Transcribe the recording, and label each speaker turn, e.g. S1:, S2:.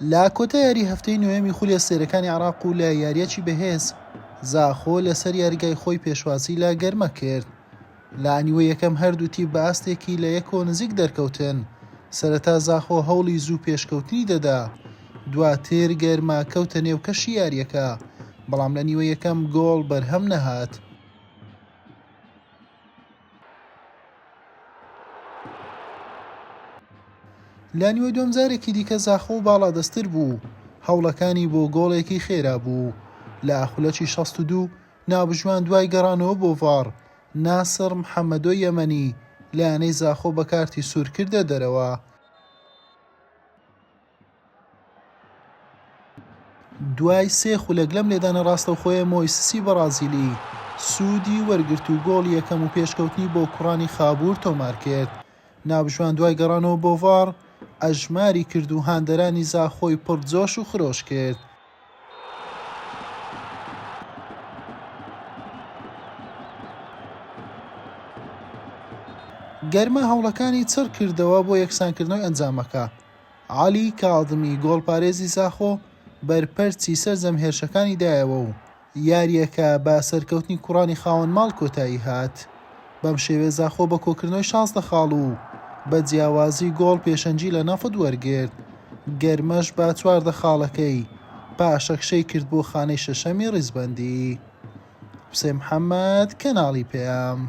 S1: لە کۆتا یاری هەفتەی نۆیەمی خولی ئەستێرەکانی عێراق و لە یارییەکی بەهێز، زاخۆ لەسەر یاریگای خۆی پێشوازی لە گەرمە کرد. لە نیوەی یەکەم هەردوو تیپ بە ئاستێکی لە یەکەوە نزیک دەرکەوتن، سەرەتا زاخۆ هەوڵی زوو پێشکەوتنی دەدا، دواتر گەرمە کەوتە نێو کەشی یارییەکە، بەڵام لە نیوەی یەکەم گۆڵ بەرهەم نەهات. لە نیوەی دووەم جارێکی دیکە زاخۆ باڵادەستتر بوو، هەوڵەکانی بۆ گۆڵێکی خێرا بوو. لە خولەکی 62 ناوبژیوان دوای گەڕانەوە بۆ ڤاڕ، ناسڕ محەمەدۆی یەمەنی لە یانەی زاخۆ بە کارتی سوور کردە دەرەوە. دوای سێ خولەک لەم لێدانە ڕاستەوخۆیە مۆیسسی بەڕازیلی سوودی وەرگرت و گۆڵی یەکەم و پێشکەوتنی بۆ کوڕانی خابوور تۆمارکرد. ناوبژیوان دوای گەڕانەوە بۆ ڤاڕ ئەژماری کرد و هاندەرانی زاخۆی پڕ جۆش و خرۆش کرد. گەرمە هەوڵەکانی چڕ کردەوە بۆ یەکسانکردنەوەی ئەنجامەکە. عەلی کازمی گۆڵپارێزی زاخۆ بەرپەرچی سەرجەم هێرشەکانی دایەوە و یارییەکە بە سەرکەوتنی کوڕانی خاوەن ماڵ کۆتایی هات. بەم شێوەیە زاخۆ بە کۆکردنەوەی 16 خاڵ و بە جیاوازی گۆڵ پێشەنگی لە نەفت وەرگرت، گەرمەش بە 14 خاڵەکەی پاشەکشەی کرد بۆ خانەی شەشەمی ریزبەندی. حوسێن محەمەد، کەناڵی پەیام.